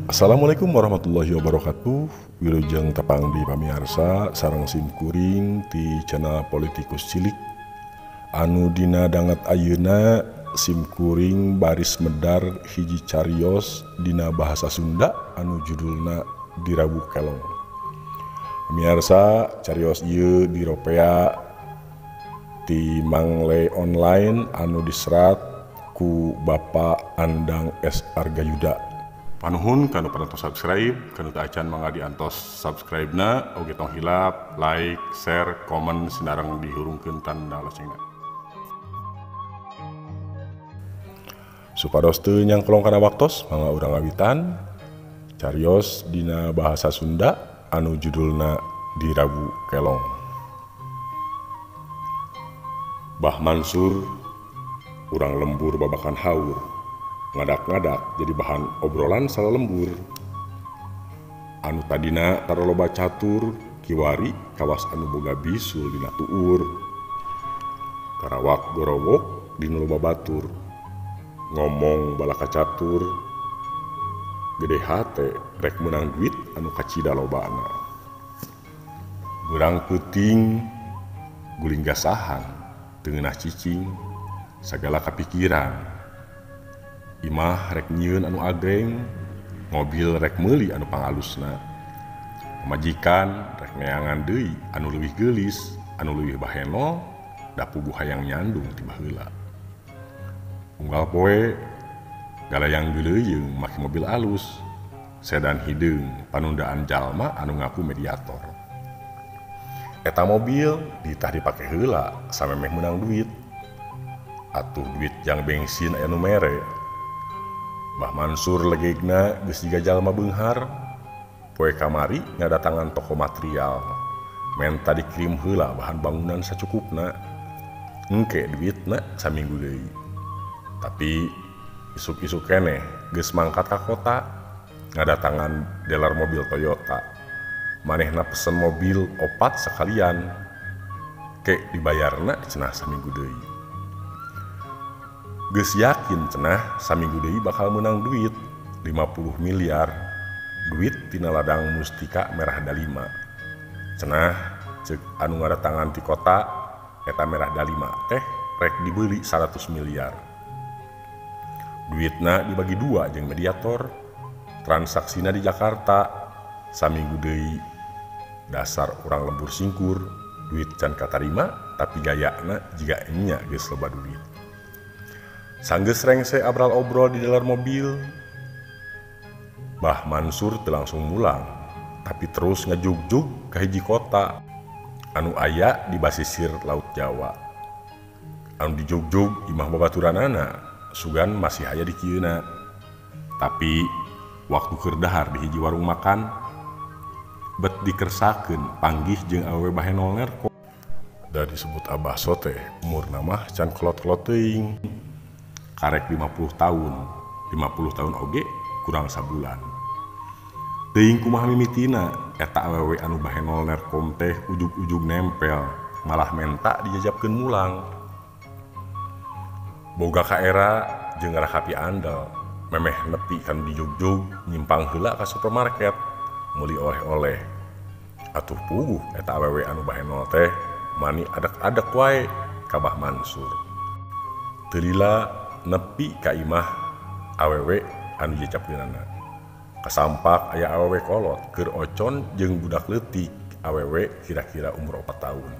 Assalamualaikum warahmatullahi wabarakatuh. Wilujeng tepang di pamiarsa sareng simkuring ti channel Politikus Cilik. Anu dina danget ayeuna simkuring baris medar hiji carios dina bahasa Sunda anu judulna Dirabu Kelong. Pamiarsa, carios ieu diropea ti Mangle Online anu diserat ku Bapak Andang S. Argayuda. Panuhun kanu parantos subscribe, kanu teu acan mangga diantos subscribe-na, oge tong hilap, like, share, komen sinareng dihurungkeun tanda loncengna. Supados teu nyangklong kana waktos, mangga urang ngawitan carios dina bahasa Sunda anu judulna Dirabu Kelong. Bah Mansur urang lembur babakan haur, ngadak-ngadak jadi bahan obrolan salah lembur. Anu tadina taraloba catur, kiwari kawas anu boga bisul dina tuur. Karawak gorowok dina loba batur, ngomong balaka catur, gede hate rek meunang duit anu kacida lobana. Beurang peuting guling gasahan, teu ngeunah cicing, sagala kapikiran. Imah rek nyieun anu agreng, mobil rek meuli anu pangalusna. Pamajikan rek neangan deui anu leuwih geulis, anu leuwih bahenol, da puguh hayang nyandung ti baheula. Unggal poe galayang geuleuyeung make mobil alus, sedan hideung panundaan jalma anu ngaku mediator. Eta mobil ditah dipake heula samemeh meunang duit. Atuh duit jang bensin aya nu mere. Bah Mansur legegna geus jiga jalma beunghar. Poe kamari ngadatangan toko material, menta dikirim heula bahan bangunan sacukupna. Engke duitna saminggu deui. Tapi isuk-isuk keneh geus mangkat ka kota, ngadatangan dealer mobil Toyota. Manehna pesen mobil opat sekalian, ke dibayarna cenah saminggu deui. Geus yakin cenah saminggu deui bakal meunang duit 50 miliar, duit tina ladang mustika merah dalima. Cenah ceuk anu ngadatangan ti kota, eta merah dalima teh rek dibeli 100 miliar. Duitna dibagi dua jeung mediator, transaksina di Jakarta saminggu deui. Dasar urang lembur singkur, duit can katarima tapi gayana jiga enya geus loba duit. Sanggeus rengse abral obrol di dalam mobil, Bah Mansur teu langsung mulang, tapi terus ngajugjug ka hiji kota anu aya di basisir Laut Jawa. Anu dijugjug imah babaturanana, sugan masih aya di kieuna. Tapi waktu keur dahar di hiji warung makan, bet dikersakeun panggih jeung awewe bahenol nerko. Da disebut Abah Sote, umurna mah can kolot-kolot teuing. Karek 50 tahun, 50 tahun oge kurang sabulan. Teuing kumaha mimitina eta awewe anu bahenol nerkom teh ujug-ujug nempel, malah menta dijajabkeun mulang. Boga kaera jeung ngarakapi andal, memeh nepi kan dijugjug nyimpang heula ka supermarket meuli oleh-oleh. Atuh puguh eta awewe anu bahenol teh mani adek-adek wae ka Bah Mansur. Teu lila nepi ka imah awewe anu jajabkeunana. Kasampak aya awewe kolot keur ocon jeung budak leutik, awewe kira-kira umur 4 tahun.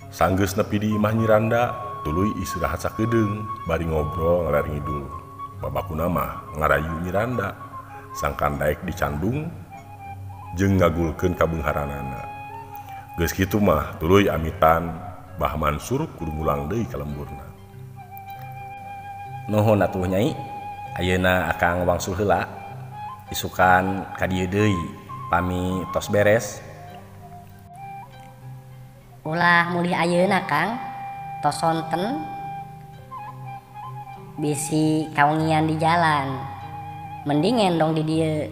Sanggeus nepi di imah Nyiranda, tuluy istirahat sakedeung bari ngobrol ngaler ngidul. Babakuna mah ngarayu Nyiranda, sangkan daek dicandung jeung ngagulkeun kabeungharanana. Geus kitu mah tuluy amitan Bah Mansur kudu mulang deui ka lemburna. Nuhun atuh Nyai, ayeuna akang wangsul heula, isukan ka dieu deui pami tos beres. Ulah mulih ayeuna Kang, tos sonten bisi kawengian di jalan, mending ngendong di dieu.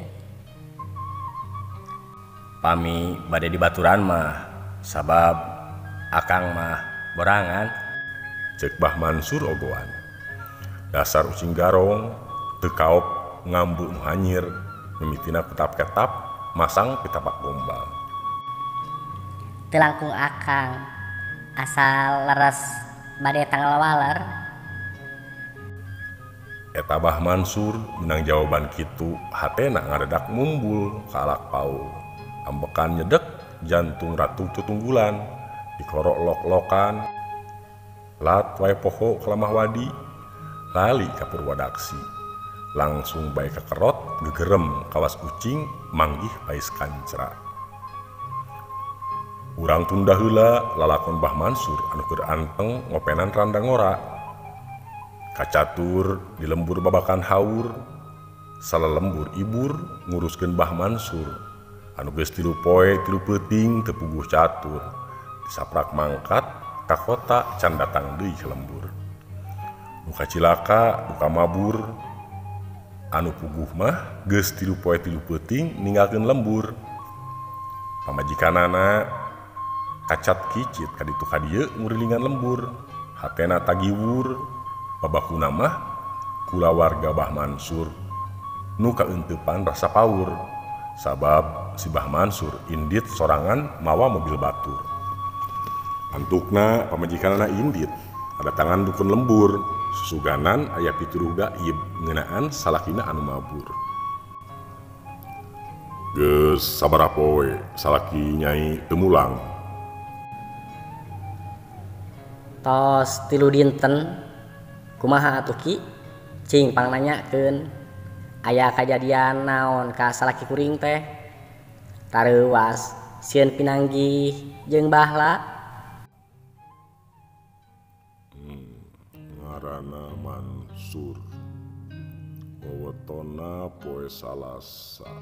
Pami bade dibaturan mah, sabab akang mah borangan. Ceuk Bah Mansur ogoan. Dasar ucing garong, teu kaop ngambu nu hanyir mimitina ketap-ketap masang pitapak gombal. Teu langkung akang asal leres bade tanggal waler. Eta Bah Mansur menang jawaban kitu hatena ngaredak mumbul ka alak paul. Ambekan nyedek jantung ratu tutunggulan dikorok lok-lokan lat wae poho kalamah wadi lali ka Purwadaksi langsung bae kakerot gegerem kawas ucing manggih pais kancra. Urang tunda heula lalakon Bah Mansur anu keur anteng ngopenan randa ngora. Kacatur di lembur babakan haur salelembur ibur nguruskeun Bah Mansur anu geus 3 poe 3 peuting teu puguh catur disaprak mangkat ka kota can datang deui ka lembur. Nu kacilaka duka mabur anu puguh mah geus 3 poe 3 peuting ninggalkeun lembur. Pamajikanana kacat kicit ka ditu ka dieu ngurilingan lembur hatena tagiwur. Babakuna mah kulawarga Bah Mansur nu kaeuntepan rasa paur sabab si Bah Mansur indit sorangan mawa mobil batur. Antukna pamajikanana indit kadatangan dukun lembur susuganan aya pituruh gaib ngeunaan salakina anu mabur. Geus sabaraha poe salaki nyai teu mulang. Tos 3 dinten kumaha atuh Ki? Cing pangnanyakeun aya kajadian naon ka salaki kuring teh? Tareuwas sieun pinanggih jeung bahla. Ngaranna Mansur wewetona poe Salasa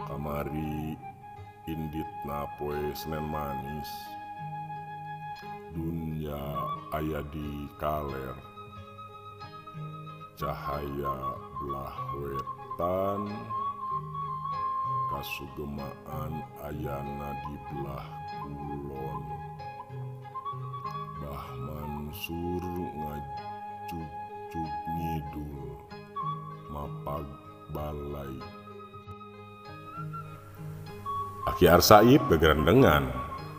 kamari inditna poe Senen manis. Dunya aya di kaler cahaya belah wetan kasugemaan ayana di belah kulon. Bah Mansur ngajugjug ngidul mapag balai. Aki Arsaib gegerendengan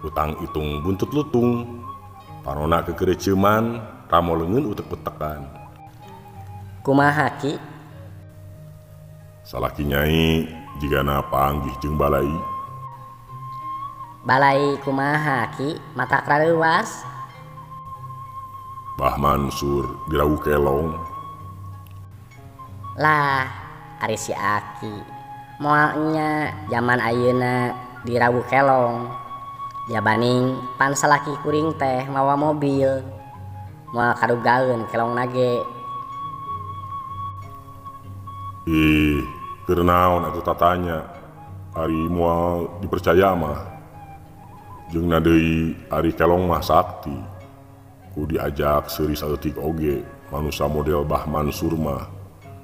utang itung buntut lutung parona kekereciman ramo leungeun utek-utekan. Kumaha Ki? Salaki nyai jigana panggih jeung balai. Balai kumaha Ki? Matak rareuwas. Bah Mansur dirawu kelong. Lah, ari si Aki moal nya jaman ayeuna dirawu kelong. Jabaning pan salaki kuring teh mawa mobil. Moal kadugaeun kelong nage. Ih, keur naon atuh tatanya? Ari moal dipercaya mah. Jeung na deui ari kelong mah sakti. Ku diajak seuri saeutik oge, manusa model Bah Mansur mah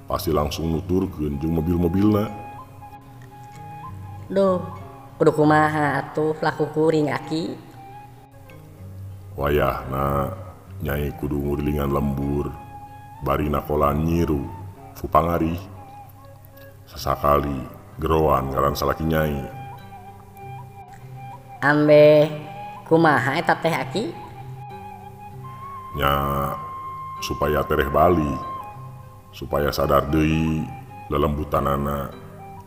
pasti langsung nuturkeun jeung mobil-mobilna. Duh, kudu kumaha atuh laku kuring Aki? Wayahna nyai kudu ngurilingan lembur bari nakolan nyiru ku pangarih. Sasakali geroan ngaran salaki nyai. Ambeh kumaha eta teh Aki? Nya supaya tereh balik, supaya sadar deui lelembutanana,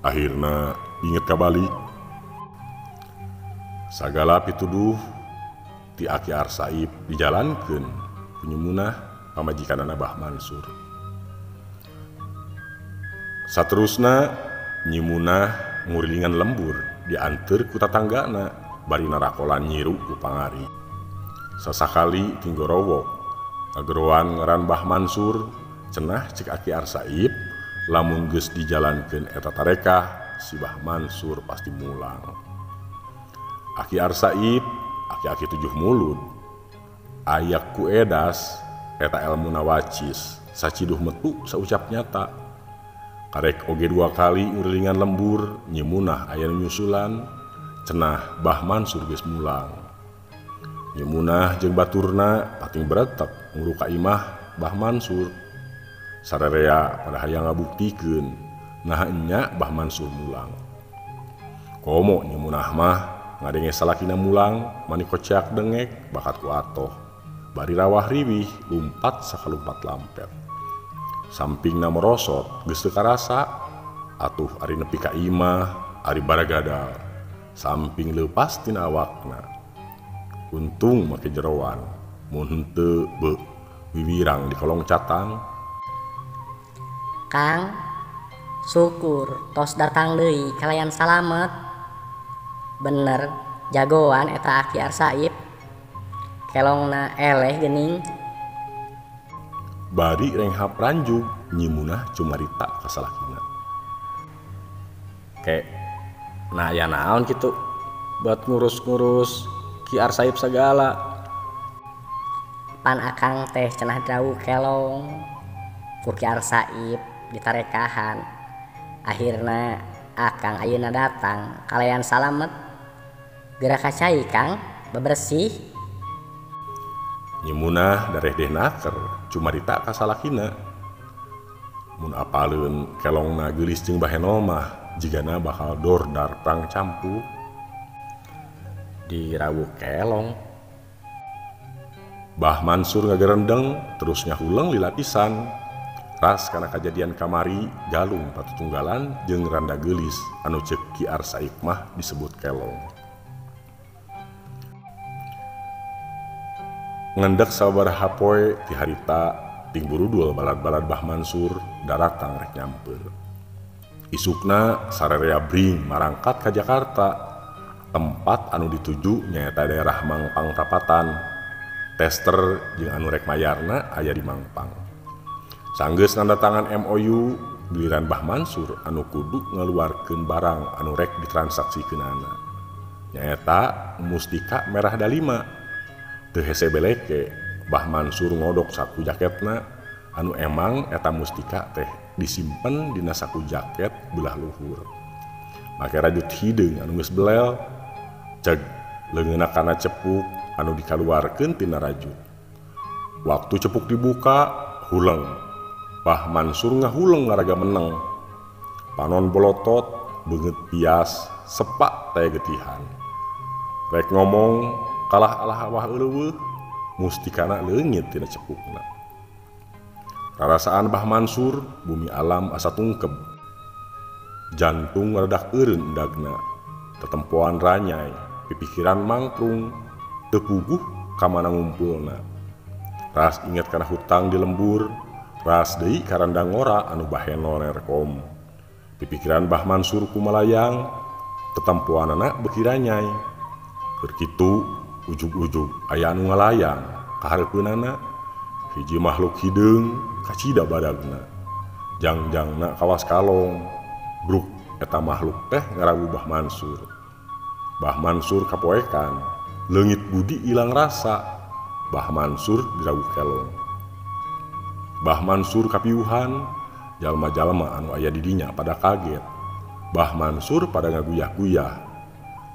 akhirna inget ka balik. Sagala pituduh ti Aki Arsaib dijalankeun ku nyemunah pamajikanana Bah Mansur. Saterusna nyimunah ngurilingan lembur dianteur ku tatanggana bari narakolan nyiru ku pangari. Sasakali tinggorowok ngageroan ngaran Bah Mansur cenah cek Aki Arsaib lamun geus dijalankeun eta tarekah si Bah Mansur pasti mulang. Aki Arsaib aki-aki 7 mulud ayak ku edas eta elmuna wacis saciduh metu saucap nyata. Karek oge 2 kali ngurilingan lembur nyimunah aya nu nyusulan cenah Bah Mansur geus mulang. Nyimunah jeung baturna pating beretek nguru ka imah Bah Mansur. Sararea pada hayang ngabuktikeun naha nya Bah Mansur mulang. Komo Nyi Munah mah ngadenge salakina mulang mani kocak dengek bakat ku atoh. Bari rawah riwih lumpat sakalumpat lampet. Sampingna merosot geus teu karasa atuh ari nepi ka imah ari baragadal. Samping leupas tina awakna. Untung make jeroan mun henteu beuh wiwirang di kolong catang. Kang, syukur tos datang deui kalayan salamet. Bener jagoan eta Aki Arsaib. Kelongna eleh geuning. Bari renghap ranjug Nyi Munah cumarita ka salakina. Ke nah ya naon kitu buat ngurus-ngurus Ki Arsaib segala. Pan akang teh cenah drawuh kelong ku Ki Arsaib ditarekahan. Akhirna akang ayeuna datang kalayan salamet. Geura ka cai Kang, bebersih. Nyi Munah dareh deh naker cumarita ka salakina. Mun apaleun kelongna geulis jeung bahenol mah jigana bakal dordar prang campuh. Dirawuh kelong. Bah Mansur ngagerendeng terus ngahuleng lila pisan. Ras kana kajadian kamari galung patutunggalan jeung randa geulis anu ceuk Ki Arsaib mah disebut kelong. Ngendek sabaraha poe ti harita ting burudul balad-balad Bah Mansur daratang rek nyamper. Isukna sararea bring marangkat ka Jakarta. Tempat anu dituju nyaeta daerah Mangpang Prapatan. Tester jeung anu rek mayarna aya di Mangpang. Sanggeus nandatangan MOU giliran Bah Mansur anu kudu ngaluarkeun barang anu rek ditransaksikeunana. Nyaeta mustika merah dalima. Teu hese beleke Bah Mansur ngodok saku jaketna anu emang eta mustika teh disimpen dina saku jaket belah luhur. Make rajut hideung anu geus belel ceg leungeunna kana cepuk anu dikaluarkeun tina rajut. Waktu cepuk dibuka huleng. Bah Mansur ngahuleng ngaraga meneng. Panon bolotot beungeut pias sepak teh getihan. Rek ngomong kalah alah awah eueuh mustikana leungit tina cepukna. Rarasaan Bah Mansur bumi alam asa tungkeb. Jantung redak eureun endagna, tetempoan ranyai, pipikiran mangprung, teu puguh ka mana ngumpulna. Ras inget kana hutang di lembur, ras deui ka randa ngora anu baheno nerkom. Pipikiran Bah Mansur kumalayang, tetempoanana beuki ranyai. Keur kitu ujug-ujug aya anu ngalayang kahareupeunana. Hiji makhluk hideung kacida badagna. Jangjangna kawas kalong. Bruk eta makhluk teh ngarawu Bah Mansur. Bah Mansur kapoekan, leungit budi ilang rasa. Bah Mansur dirawu kelong. Bah Mansur kapiuhan, jalma-jalma anu aya di dinya pada kaget. Bah Mansur pada ngaguyah-guyah.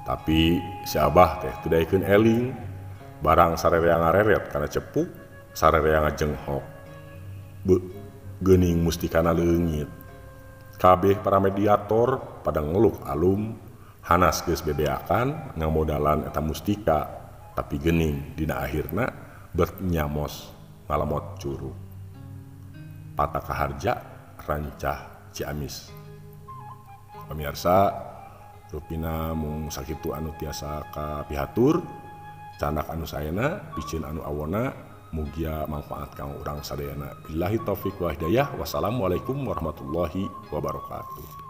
Tapi si Abah teh teu daekeun eling, barang sarerea ngareret kana cepuk, sarerea ngajenghok. Beuh, geuning mustikana leungit. Kabeh para mediator pada ngeluk alum, hanas geus bebeakan ngamodalan eta mustika, tapi geuning dina akhirna bet nyamos ngalemot curug. Patakaharja Rancah Ciamis. Pamirsa, rupina mung sakitu anu tiasa kapihatur, candak anu saena, piceun anu awona, mugia manfaat kanggo urang sadayana. Billahi taufik wal hidayah. Wassalamualaikum warahmatullahi wabarakatuh.